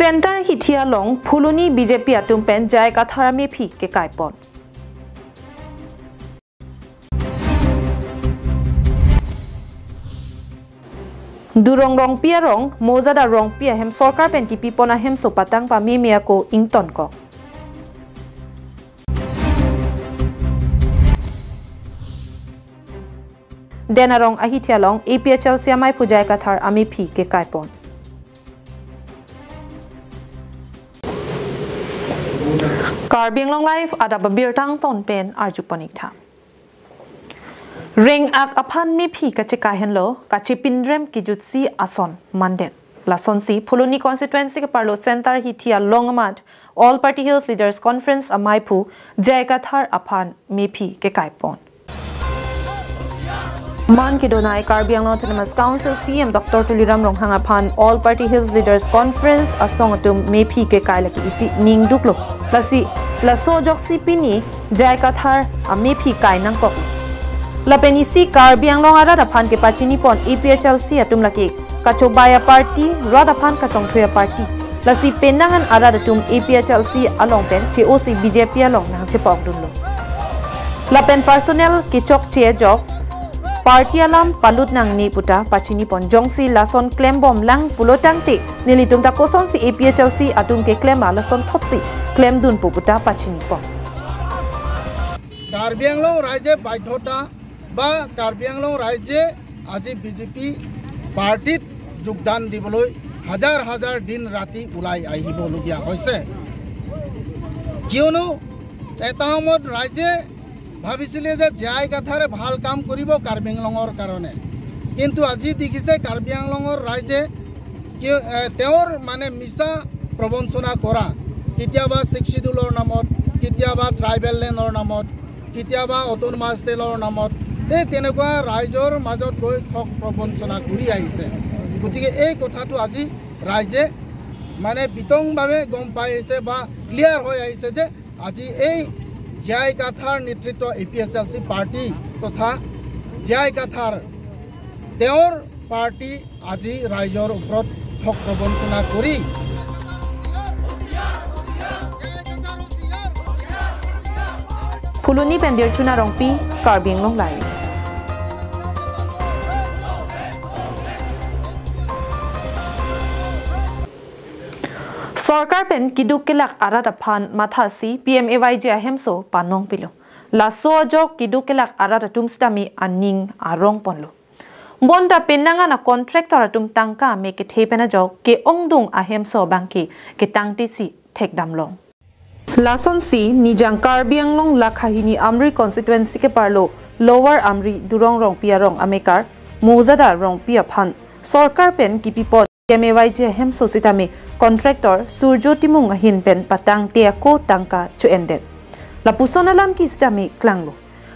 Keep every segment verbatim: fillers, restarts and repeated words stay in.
Center Hithi along Phuloni B J P atum pen J I Kathar amephi kekaipon. Durong Rongpi arong, Mozada Rongpi ahem sorkar pen kipipon ahemso patang pameme ako ingtonkok. Den arong ahithi along A P H L C amaiphu J I Kathar amephi kekaipon. Karbi Anglong Live adap abirta angton pen arjupon ik tha. Reng-ak aphan mephi kachekai henlo, kachepinrem kijutsi ason mandet. Lasonsi Phuloni constituency keparlo Center Hithi along amat All Party Hills Leaders Conference amaiphu J I Kathar aphan mephi kekaipon. Man kedonai Karbi Anglong Autonomous Council C E M Doctor Tuliram Ronghang aphan All Party Hills Leaders Conference asong atum mephi kekai lake isi ningduklo. Lasi laso ajoksi pini J I Kathar amephi kai nangkok. Lapen isi Karbi Anglong arat aphan kepachinipon A P H L C atum lake kachobai aparty, rat aphan kachongthui aparty. Lasi penang an arat atum A P H L C along pen che-osi B J P along nangchepokdunlo. Lapen personal kechokche ajok party alam palut nangne puta pachinipon, jongsi lason klembomlang pulo tangte nelitum ta kosonsi A P H L C atum keklem alason thotsi klemdunpo puta pachinipon. Karbi আংলং ৰাইজে বাধ্যতা বা কাৰ্বি আংলং ৰাইজে আজি বিজেপি পাৰ্টিত যোগদান দিবলৈ হাজাৰ হাজাৰ দিন ৰাতি ওলাই আহিবলগীয়া হৈছে। কিয়নো এটা সময়ত ৰাইজে ভাবিছিলে যে জে আই কাথাৰে ভাল কাম কৰিব কাৰ্বি আংলঙৰ কাৰণে, কিন্তু আজি দেখিছে কাৰ্বি আংলঙৰ ৰাইজে কিয়, এ, তেওঁৰ মানে মিছা প্ৰবঞ্চনা কৰা, কেতিয়াবা ছিক্স শ্বিডিউলৰ নামত, কেতিয়াবা ট্ৰাইবেল লেণ্ডৰ নামত, কেতিয়াবা অট'নমাছ ষ্টেটৰ নামত, এই তেনেকুৱা ৰাইজৰ মাজত গৈ ঠগ প্ৰবঞ্চনা কৰি আহিছে। গতিকে এই কথাটো আজি ৰাইজে মানে বিতংভাৱে গম পাই আহিছে বা ক্লিয়াৰ হৈ আহিছে যে আজি এই জে আই কাথাৰ নেতৃত্ব এ পি এইচ এল চি পাৰ্টি তথা জে আই কাথাৰ তেওঁৰ পাৰ্টি আজি ৰাইজৰ ওপৰত ঠগ প্ৰবঞ্চনা কৰি Phuloni pen Dirchuna Rongpi, Karbi Anglong Live. Sorkar pen keduk kelak arat aphan mathasi P M A Y G ahemso panong pilo. Laso ajok keduk kelak arat atum sitame aning arongponlo. Bonta penang an a contractor atum tangka ame kethe pen ajok ke-ongdung ahemso abangke ketangtesi thekdamlong. Lasonsi Nijang Karbi Anglong Lakha hini Amri constituency keparlo Lower Amri Durong Rongpi arong amekar Mozada Rongpi aphan sorkar pen kipipon P M A Y G ahemso sitame contractor Surjo Timung ahin pen patangte ako tangka cho-endet. Lapuson alam ke sitame klanglo.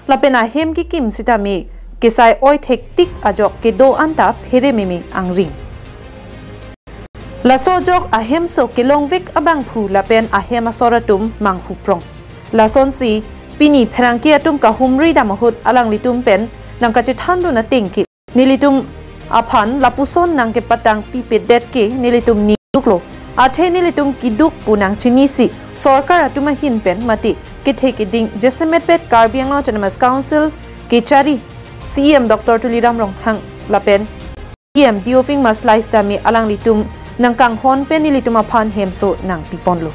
Lapen ahem kekim sitame kesai oi thektik ajok kedo anta phere meme angring. Laso ajok ahemso kelongvek abangphu lapen ahem asor atum manghuprong. Lasonsi pini pherangke atum kahumri dam ahut alanglitum pen nangkachethandun ateng ke nelitum aphan lapuson nangkepatang pipedet ke nelitum ningduklo. Athe nelitum keduk pu nangchinisi sorkar atum ahin pen mate kethe keding jasemetpet Karbi Anglong Autonomous Council kechari C E M Doctor Tuliram Ronghang lapen E M Deophing Maslai sitame alanglitum nangkanghon pen nelitum aphan hemso nangpiponlo.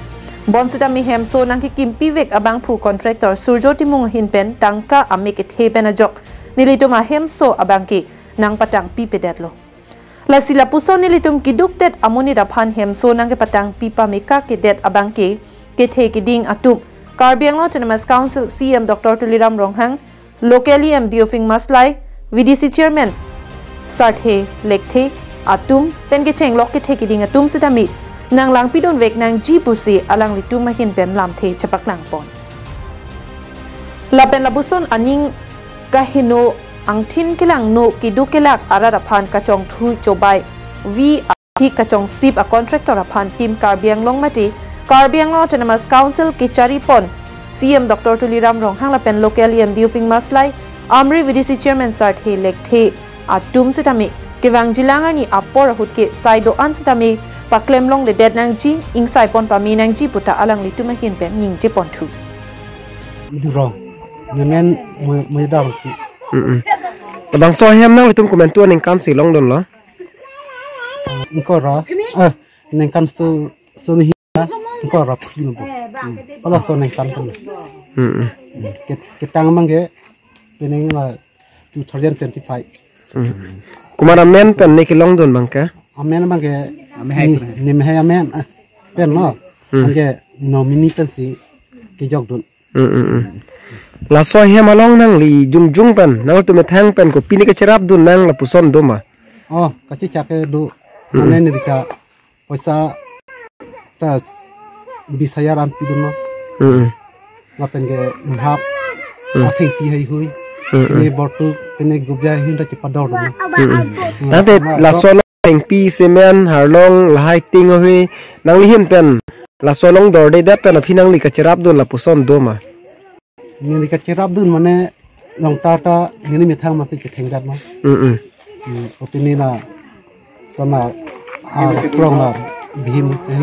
Bonsitame hemso nangkekimpivek abangphu contractor Surjo Timung ahin pen tangka ame kethe pen ajok nelitum ahemso abangke nangpatang pipedetlo. Lasi lapuson nelitum kedukdet amonit aphan hemso nangkepatang pipameka kedet abangke kethe keding atum Karbi Anglong Autonomous Council C E M Doctor Tuliram Ronghang, Local E M Deophing Maslai, V D C Chairman Sarthe Lekthe atum pen kechenglok kethe keding atum sitame nanglangpidunvek nangji pusi alanglitum ahin pen lamthe chepaklangpon. Lapen lapuson aning kaheno angthin kelangno keduk kelak arat aphan kachongthui chobai vi ahi kachongsip a contractor aphan Team Karbi Anglong mate Karbi Anglong Autonomous Council kecharipon C E M Doctor Tuliram Ronghang lapen Local E M Deophing Maslai, Amri V D C Chairman Sarthe Lekthe atum sitame kevangjilang arni apor ahut ke sai do-an sitame paklem longledet nangji, ingsai pon pame nangji puta alanglitum ahin pen ningje ponthu. Durong, nemen mo-, mo dam ki. Mm-mm. Labangso ahem nanglitum komantu aningkan si longdunlo? Ingkoi ra, ah, ningkan so, so ni hi, ingkoi ra phli number. Hmm. Pada so ningkan kan. Mm-mm. Hmm. Ket-, ketang abang ke, penang la two thousand twenty-five. Hmm. Komat amen pen ne kelongdun abang ke? Amen abang ke, Amehai ni, pen. Ni mehai amen, ah, pen lo. Hmm. Abang ke nominee pensi kejokdun. Mm, mm, mm. Laso ahem along nangli jongjong pen, nangtum methang pen kopi ne kacherapdun nang lapuson do ma? Oh, kachechak ke do. Mm, mm. Mane ne bisa poisa ta bis hajar an pidunlo. Mm, mm. Lapen ke menghap, Mm. athengpi heihui. Mm, mm. Ne bortu, pene gubya heihui ta chepadordunlo. Mm, mm. Mm. Tangte Ma, laso thengpi, cement, harlong, lahai ting ahui, nangli ahin pen laso along dordedet pen aphi nangli kacherapdun lapuson do ma? Neli kacherapdun mane long ta ta neli methang masi chethengdet ma. Mm, mm. Hmm, opini na sana, ah, krong la bihim, eh,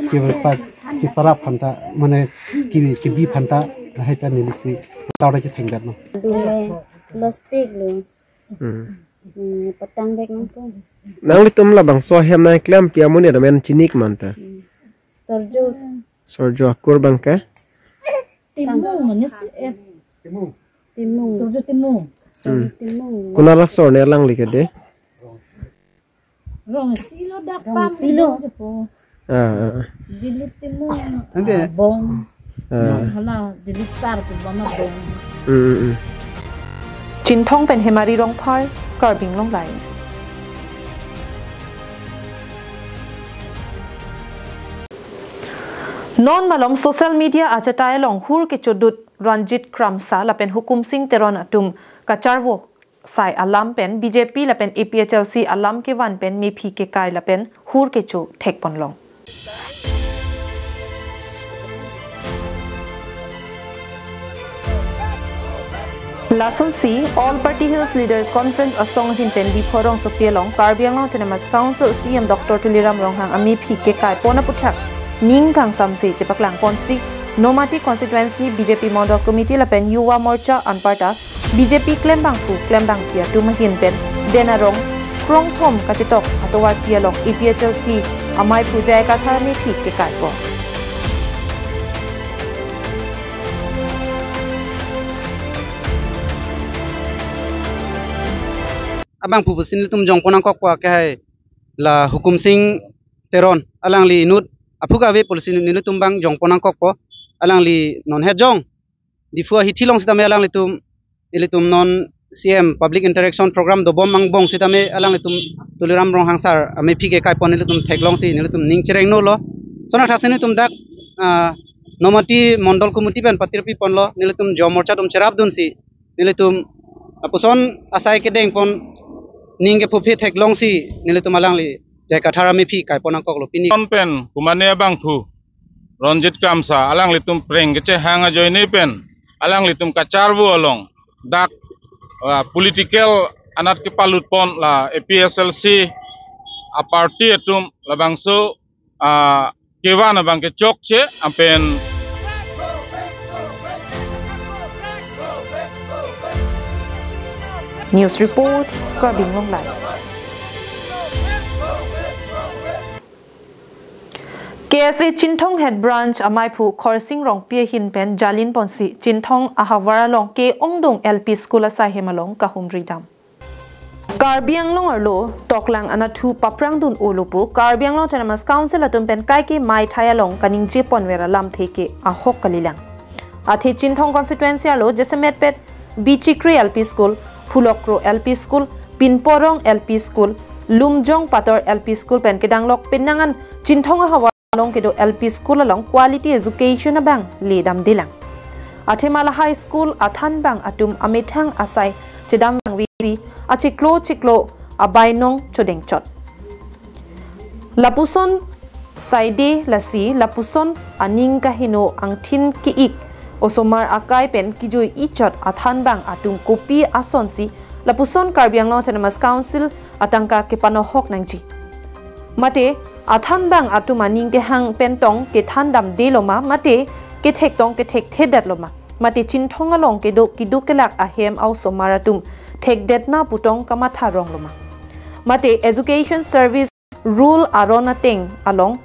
ki pa, ki para phanta, mane ki, kibi phanta, lahai ta neli si ta ta chethengdet ma. Dule, lo speak lo. Hmm. Hmm, patang bek nangpo. Nanglitum labangso ahem nangklem pi amonit amen chini-ik ma anta? Hmm. Sorjo. Sorjo, akur abang ke? Timung, mane si, eh. Timung. Sorjo Timung. Hmm. Sorjo Timung. Konat asor ne alangli ke de? Rong isi lo dak Rong pam isi lo. Lo po. Ah, ah, ah. Dilit Timung, Ante. Ah, Bong. Ah. Hala, Dilit Sar pu bama Bong. Mm, mm, mm. Chinthong pen Hemari Rongphar, Karbi Anglong Live. Non malom social media achatai along hur kechodut Ranjit Kramsa lapen Hukum Singh Teron atum kacharvo sai alam pen B J P lapen A P H L C alam kevan pen mephi kekai lapen hur kecho thekponlong. Lasonsi All Party Hills Leaders Conference asong ahin pen Diphu rongsopi along Karbi Anglong Autonomous Council C E M Doctor Tuliram Ronghang amephi kekai pon aphuthak ning kangsamse chepaklang ponsi Nomati Constituency B J P Mondol Committee lapen Yuva Morcha anparta B J P klembangphu klembangpi atum ahin pen Den Arong krongthom kachetok atovarpi along A P H L C amaiphu J I Kathar amephi kekai pon. Abangphu pusi nelitum jongpon nangkokpo ke hai la Hukum Singh Teron, alangli inut aphu kave pusi nelitum abang jongpon nangkokpo. Alangli non het jong Diphu ahithi along sitame alanglitum, ilitum non C E M Public Interaction Program dobom angbong sitame alanglitum Tuliram Ronghang sir amephi kekai pon nelitum theklongsi nelitum ning chereng nolo. Sonathaksi nelitum dak, ah, Nomati Mondol Committee pen patirpi ponlo, nelitum Yuva Morcha atum cherapdunsi nelitum lapuson asai kedeng pon ning kephuphe theklongsi nelitum alangli J I Kathar amephi kai pon nangkoklo pini. Pen komane abangphu Ranjit Kramsa alanglitum preng kechehang ajoine pen alanglitum kacharvo along dak, ah, political anat kepalut pon la A P H L C a-party atum labangso, ah, kevan abang ke chokche apen. News report, Karbi Anglong Live. K S A Chinthong Head Branch amaiphu Khorsing Rongpi ahin pen jalin ponsi Chinthong ahavar along ke-ongdung L P School asaihem along kahumri dam. Karbi Anglong arlo toklang anatthu paprangdun olo pu Karbi Anglong Autonomous Council atum pen kaike maithai along kaningje ponver alamthe ke ahok kalilang. Athe Chinthong constituency arlo jasemetpet Bichikri L P School, Phulokro L P School, Pinporong L P School, Lumjong Pator L P School pen kedanglok penang an Chinthong ahavar along kedo L P School along quality education abang ledamdelang. Athema lahai school athanbang atum amethang asai chedam vangvesi achiklo chiklo abainong chodengchot. Lapuson saide lasi lapuson aning kaheno angthin ke-ik osomar akai pen kejui ichot athanbang atum kopi asonsi lapuson Karbi Anglong Autonomous Council atangka kepanohok nangji. Mate Athanbang atum aning kehang pen tong kethan damde loma, mate kethek tong kethekthedet loma, mate Chinthong along kedo keduk kelak ahem a-osomar atum thekdetna pu tong kamatha rong loma, mate Education Service Rule aron ateng along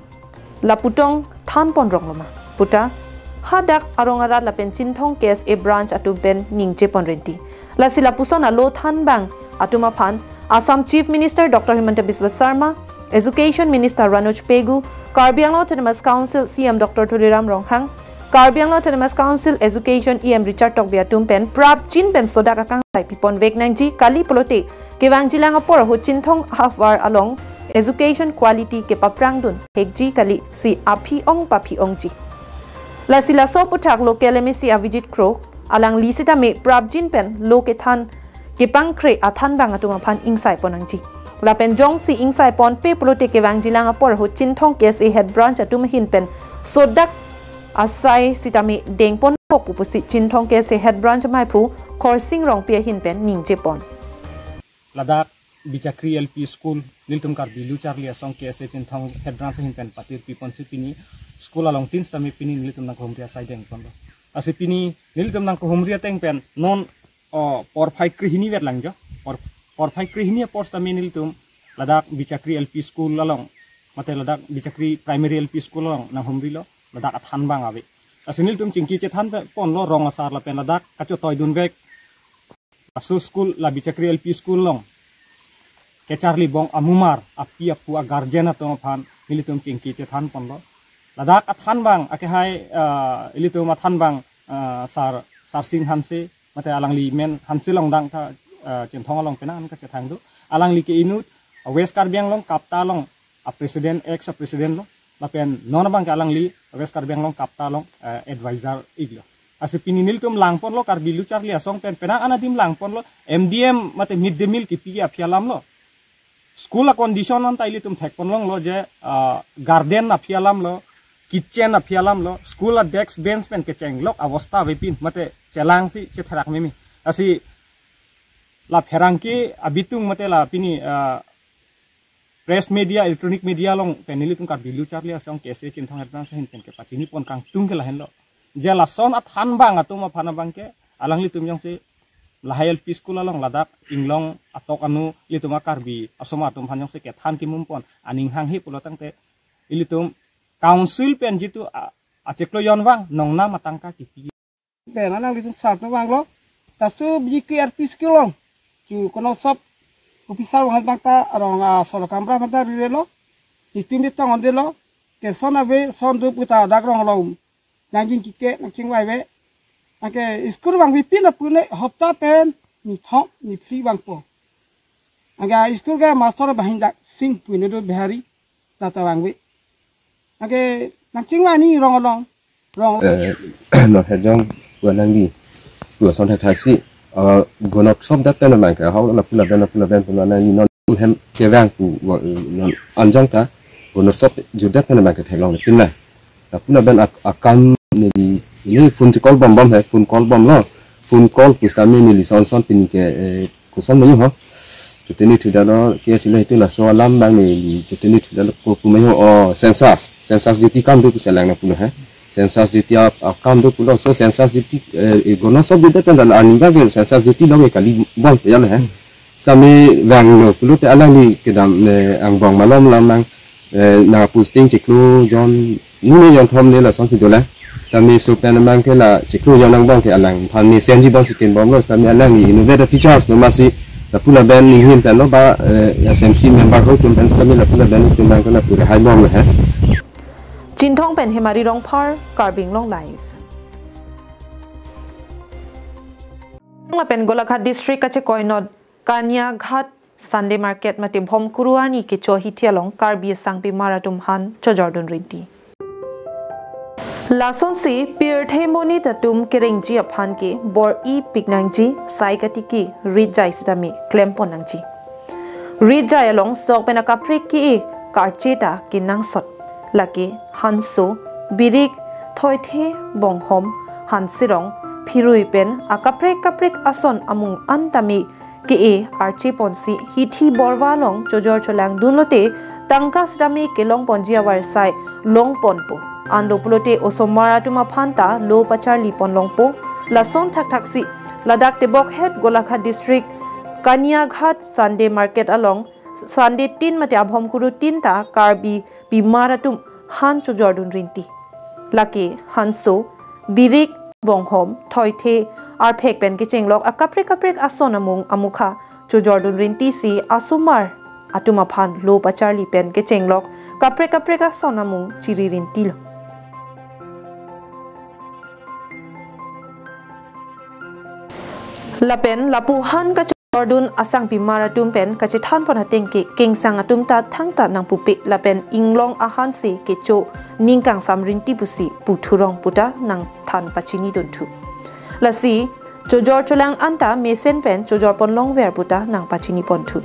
lapu tong thanpon rong loma puta hadak arong arat lapen Chinthong K S A branch atum pen ningje pon renti. Lasi lapuson alo thanbang atum aphan Assam Chief Minister Doctor Himanta Biswa Sarma, Education Minister Ranoj Pegu, Karbi Anglong Autonomous Council C M Doctor Tuliram Ronghang, Karbi Anglong Autonomous Council Education E M Richard Tokbi atum pen prapjin pen sodak akanglai pipon vek nangji kali pulote kevangjilang apor ahut Chinthong havar along education quality kepaphrangdun hekji kali si aphi-ong paphi-ongji. Lasi laso aputhak local M A C Abhijit Kro alangli sitame prapjin pen lo kethan kepangkre athanbang atum aphan ingsai pon nangji. Lapen jongsi ingsai ponpe pulote kevangjilang apor ahut Chinthong K S A head branch atum ahin pen sodak asai sitame dengpon kok pu pusi Chinthong K S A head branch amaiphu Khorsing Rongpi ahin pen ningje pon. Ladak Bichakri L P School, nelitum Karbi Lo Charli Asong K S A Chinthong head branch ahin pen patir pipon si pini school along tin sitame pini nelitum nangkehumri asai dengponlo. Lasi pini nelitum nangkehumri ateng pen non, o, porphai krehini vet lang jo. Por, porphai krehini apor sitame nelitum ladak Bichakri L P School along, mate ladak Bichakri Primary L P School along nanghumrilo, ladak athanbang ave. Lasi nelitum chingki chethan pe ponlo rong asar lapen ladak kachetoidun vek. Laso school la Bichakri L P School along kecharlibom amumar api apo a-guardian atum aphan nelitum chingki chethan ponlo. Ladak athanbang akehai, ah, ilitum athanbang, ah, Sar, Sarsing Hanse, mate alangli men Hanse Longdang ta, ah, Chinthong along penang an kachethang do. Alangli ke inut, ah, West Karbi Anglong KAPTA along a-president, ex a-president lo. Lapen non abang ke alangli West Karbi Anglong KAPTA along, eh, advisor iklo. Lasi pini nelitum langponlo Karbi Lo Charli Asong pen penang an adim langponlo M D M mate mid day meal kipi aphi alam lo. School a-condition anta ilitum thekpon longlo je, ah, garden aphi alam lo, kitchen aphi alam lo, school a-desk bench pen kechenglok abosta avepin mate chelangsi chetherak mimi. Lasi la pherangke abitung mate la pini, ah, press media, electronic media along pen nelitum Karbi Lo Charli Asong K S A Chinthong head branch ahin pen kepachini pon kangtung ke lahenlo. Je lason athanbang atum aphan abang ke alanglitum jongsi lahai L P School along ladak inglong atok anu ilitum a-Karbi asomar atum aphan jongsi kethan kimum pon aning hanghe pulo tangte ilitum council pen jitu a, achiklo jonvang nongnam atangka kipi. Pen alanglitum sar atum vanglo. Laso Bichakri L P School along chu kono sub officer vang abang ta arong a solo kamra abang ta rirelo. Itum bitong ondelo. Ke son ave son do puta dak rong along. Nangjinke nangchingvai ave. Anke school vangvepin apune hopta pen nithom niphli vangpo. Anke school ke master Bahindar Singh pune do Bihari. Tata vangve. Anke nangchingvai ni rong along. Rong. Eh, non hejong pu nangji. Pu ason thakthak si, eh, gonok sop dak pen abang ke, hau lapu laben, lapu laben pu nangji non hem kevang pu, wa, non anjong ta, gonok sop judak pen abang ke theklongle pin na. Lapu laben ak-, akam neli, neli phone si call bom bom he, phone call bomlo. Phone call pu sitame neli son son pini ke, eh, koson mai ho. Choteni thudalo, K S A lo itum laso alam abang neli, choteni thudalo ko pu mai ho, oh, census, census duty akam do pusi alang nangpulo he. Census duty a, akam do pulo, so census duty, eh, eh, gonok sop judak pen dal aning abang census duty lo ke kali bompe ya le he. Sitame vanglo pulote alangli kedam, eh, angbong malom lam nang, eh, nangposting chiklo jon, nune jonthom le lasonsi dolang. Sitame so pen abang ke la chiklo jon angbong ke alangphan mesen ji bomsi tin bomlo. Sitame alangli innovator teachers lo masi lapu laben ninghin pen lo ba, eh, S M C member ho atum pen sitame lapu laben atum abang ke lapu rehai bomlo he. Chinthong pen Hemari Rongphar, Karbi Anglong Live. Lapen Golaghat District kachekoinot Kaniaghat Sunday Market mate Bhomkuru arni kecho hithi along Karbi asangpimar atum aphan chojordun rinti. Lasonsi pirthe monit atum kerengji aphan ke bor-ipik nangji sai katiki rit jai sitame klempon nangji. Rit jai along sok pen akaprek ke-e karche ta kenangsot. Lake hanso, birik, thoithe, bonghom, hansirong, phirui pen akaprek kaprek ason amung an tame ke-e arche ponsi hithi borva along chojor cholangdun lote tangka sitame kelong ponji avarsai long ponpo. Anlo pulote osomar atum aphan ta lo pacharli pon longpo. Lason thakthaksi ladak tebokhet Golaghat District Kaniaghat Sunday Market along Sunday tin mate abhomkuru tin ta Karbi pimar atum han chojordun rinti. Lake hanso, birik, bonghom, thoithe, arphek pen kechenglok akaprek kaprek ason amung amukha chojordun rinti si asomar atum aphan lo pacharli pen kechenglok kaprek kaprek ason amung chiri rintilo. Lapen lapu han kachojordun asangpimar atum pen kachethan pon ateng ke kengsang atum ta thangta nangpupe lapen inglong ahan si kecho ning kangsam rinti pusi pu thurong puta nangthan pachini dunthu. Lasi chojor cholang anta mesen pen chojor pon longver puta nangpachini ponthu.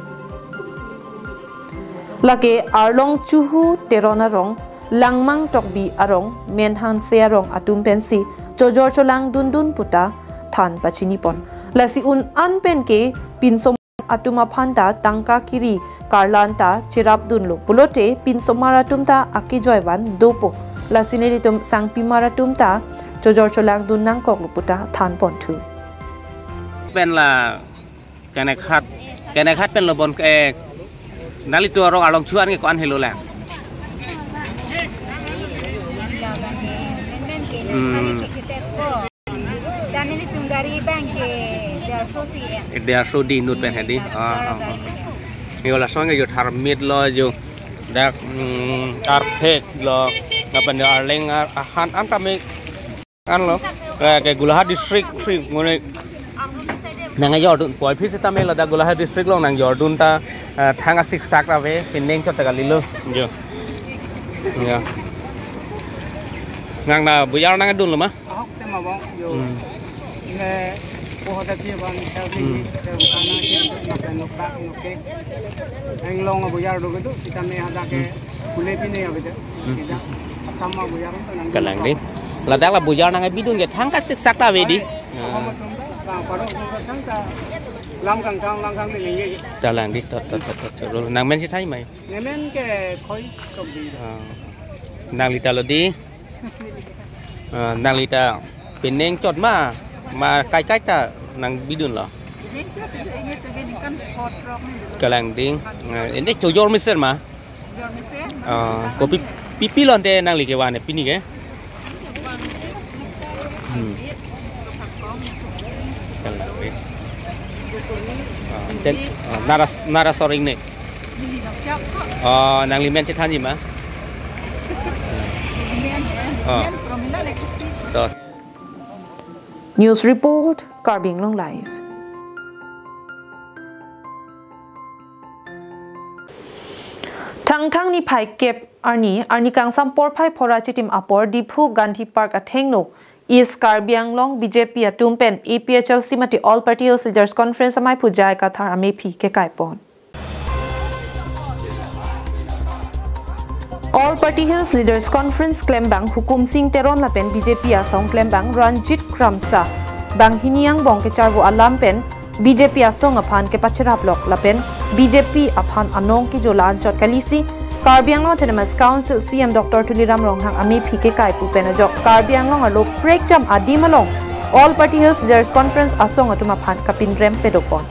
Lake Arlong Chuhu Teron arong, Langmang Tokbi arong, Menhanse arong atum pensi chojor cholangdundun puta than pachini pon. Lasi un an pen ke pinso atum aphan ta tangka kiri karlan ta cherapdunlo pulote pinsomar atum ta akejoivan dopo. Lasi nelitum sangpimar atum ta chojor cholangdun nangkoklo puta than ponthu. Pen la Kaniaghat, Kaniaghat pen lo bon, eh, nelitum arong Arlong Chuhu an ke ko-an helo lang. Hmm. Dan nelitum gari abang ke derso si ya. Derso di inut pen hedi. Ah, ah, ah. Yo, lason ke yo tharmit lo yo. Dak, mm, arphek lo. Lapen yo arleng ar-, ahan an tame an lo. Ke, ke Golaghat District si ngone nangjordun poi phisi tame ladak Golaghat District along nangjordun ta, eh, thang asiksak ave, pining chot ta kalilo. Yo. Ya. Nang na buyar nangdunlo ma? Ahok tema bang, yo. Hmm. Ne, poho ta ti bang, tel ti, Hmm. tel kana ti, nak nok tak, nok ke. Inglong buyar do gitu, sitame hadak ke, Hmm. Kule pine ya gitu. Hmm. Sida, Assam ma buyar itu nang. Kalang ding. Ladak la buyar nangbidun ke, thang kasiksak ta ave di. Ahok, ahok, ahok, ahok, ahok, ahok, lam kangkang, lam kang ni nge. Kalang di, tot, tot, tot, tot, tot. Nang men si thai mai. Nemen ke khoi tok di. Ah. Nangli ta lo di. Ah, nangli ta pining chot ma, ma kai kai ta nangbidunlo. Pining chot, ini tuh gini kan hot rock nih. Kalang ding. Ah, ini chojor mesen ma. Chojor mesen. Ah, kopi pipi lonte nangli kevan pini ke. Hmm. Kalang ding. Ah, ten, ah, naras, naras soring ne. Oh, nangli men chethanji ma? Oh. So. News report, Karbi Anglong Live. Thangthang niphai kep arni, arni kangsam porphai phora chitim apor, Diphu Gandhi Park athengno, East Karbi Anglong B J P atum pen A P H L C mate All Party Hills Leaders Conference amaiphu J I Kathar amephi kekai pon. All Party Hills Leaders Conference klembang Hukum Sing Teron lapen B J P asong klembang Ranjit Kramsa banghini angbong kecharvo alam pen B J P asong aphan kepacherap lok lapen B J P aphan anong kejo la-anchot kalisi Karbi Anglong Autonomous Council C E M Doctor Tuliram Ronghang amephi kekai pu pen ajok Karbi Anglong arlo prekjam adim along All Party Hills Leaders Conference asong atum aphan kapinrem pedopon.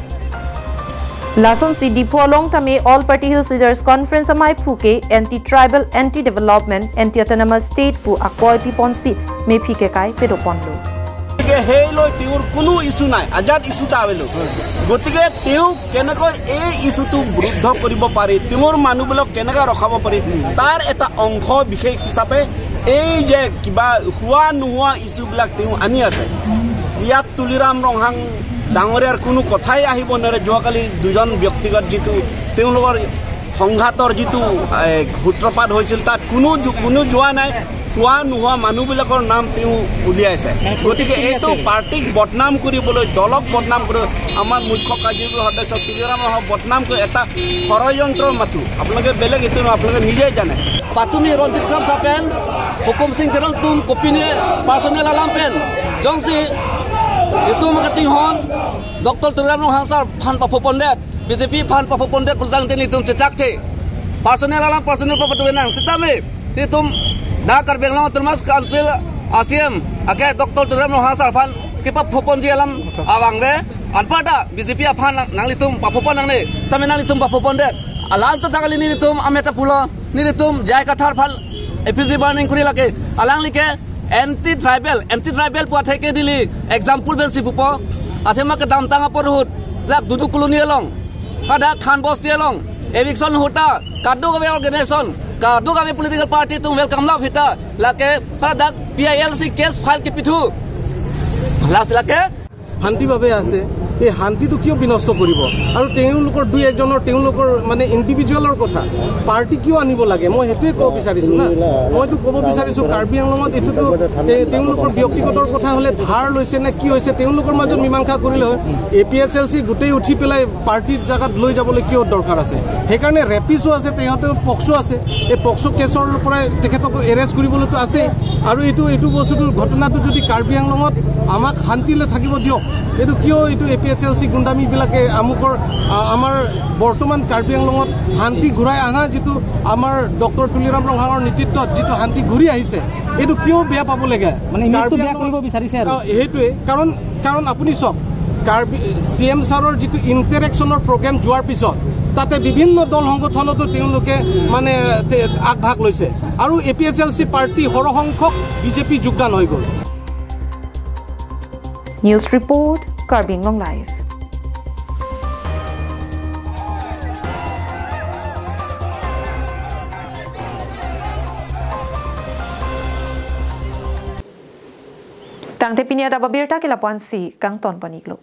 Lasonsi Diphu along tame All Party Hills Leaders Conference amaiphu ke anti tribal, anti development, anti autonomous state pu akoi piponsi mephi kekai pedoponlo. গতিকে সেই লৈ তেওঁৰ কোনো ইছ্যু নাই, আজাদ ইছ্যু এটা আবেলো। গতিকে তেওঁ কেনেকৈ এই ইছ্যুটো ৰুদ্ধ কৰিব পাৰি, তেওঁৰ মানুহবিলাক কেনেকৈ ৰখাব পাৰি, তাৰ এটা অংশ বিশেষ হিচাপে এই যে কিবা হোৱা নোহোৱা ইছ্যুবিলাক তেওঁ আনি আছে। ইয়াত তুলিৰাম ৰংহাং ডাঙৰীয়াৰ কোনো কথাই আহিব নোৱাৰে। যোৱাকালি দুজন ব্যক্তিগত যিটো তেওঁলোকৰ সংঘাতৰ যিটো, এ, সূত্ৰপাত হৈছিল, তাত কোনো যো-, কোনো যোৱা নাই। হোৱা নোহোৱা মানুহবিলাকৰ নাম তেওঁ উলিয়াইছে। গতিকে এইটো পাৰ্টিক বদনাম কৰিবলৈ, দলক বদনাম কৰি আমাৰ মুখ্য কাৰ্যবাহী সদস্য তুলিৰাম ৰংহাংক বদনাম কৰি এটা ষড়যন্ত্ৰৰ মাথো। আপোনালোকে বেলেগ এইটো নহয়, আপোনালোকে নিজেই জানে। Patumi Ranjit Kramsa pen Hukum Sing Teron atum kopine personal alam pen jongsi Itum kachinghon, Doctor Tuliram Ronghang sir aphan paphopondet, B J P aphan paphopondet pulotangte nelitum chechakche. Personal alam personal papatu nang. Sitame nelitum dak Karbi Anglong Autonomous Council a C E M ake Doctor Tuliram Ronghang sir aphan kepaphoponji alam abang ave. Anparta B J P aphan nang, nanglitum paphopon nangne. Sitame nanglitum paphopondet. Alanchot tangli nelitum amet ta pulo. Nelitum J I Kathar aphan effigy burning kuri lake. Alangli ke anti tribal, anti tribal pu atheke neli example pensi pupo. Athema kedamtang apor ahut dak Dudu Colony along, hadak Khan Bosti along eviction ahut ta kadokave organization, kadokave political party atum welcome love hita lake, hadak P I L C case file kepithu. Last lake শান্তিভাৱে আছে, এই শান্তিটো কিয় বিনষ্ট কৰিব? আৰু তেওঁলোকৰ দুই এজনৰ, তেওঁলোকৰ মানে ইণ্ডিভিজুৱেলৰ কথা, পাৰ্টি কিয় আনিব লাগে? মই সেইটোৱে ক'ব বিচাৰিছোঁ না। মইতো ক'ব বিচাৰিছোঁ, কাৰ্বি আংলঙত এইটোতো তে-, তেওঁলোকৰ ব্যক্তিগতৰ কথা হ'লে, ধাৰ লৈছে নে কি হৈছে, তেওঁলোকৰ মাজত মীমাংসা কৰিলে হয়। এ পি এইচ এল চি গোটেই উঠি পেলাই পাৰ্টিৰ জেগাত লৈ যাবলৈ কিয় দৰকাৰ আছে? সেইকাৰণে ৰেপিছো আছে, সিহঁতে পক্সো আছে। এই পক্সো কেছৰ পৰাই তেখেতক এৰেষ্ট কৰিবলৈতো আছেই। আৰু এইটো, এইটো বস্তুটো, ঘটনাটো যদি কাৰ্বি আংলঙত আমাক শান্তিলৈ থাকিব দিয়ক, এইটো কিয় এইটো এ পি এইচ এল চি গুণ্ডামীবিলাকে আমুকৰ, আ, আমাৰ বৰ্তমান কাৰ্বি আংলঙত শান্তি ঘূৰাই অনা যিটো আমাৰ ডক্টৰ তুলিৰাম ৰংহাঙৰ নেতৃত্বত যিটো শান্তি ঘূৰি আহিছে, এইটো কিয় বেয়া পাব লাগে? মানে ইমেজটো কাৰ্বি বেয়া আংলঙত কৰিব বিচাৰিছে আৰু। অ, সেইটোৱে কাৰণ, কাৰণ আপুনি চাওক, কাৰ্বি চি এম ছাৰৰ যিটো ইণ্টাৰেকশ্যনৰ প্ৰগ্ৰেম যোৱাৰ পিছত তাতে বিভিন্ন দল সংগঠনতো তেওঁলোকে মানে তে-, আগভাগ লৈছে আৰু এ পি এইচ এল চি পাৰ্টি সৰহ সংখ্যক বি জে পি যোগদান হৈ গ'ল। News report, Karbi Anglong Live. Tangte pini adap abirta ke lapu-ansi kangton pon-iklo.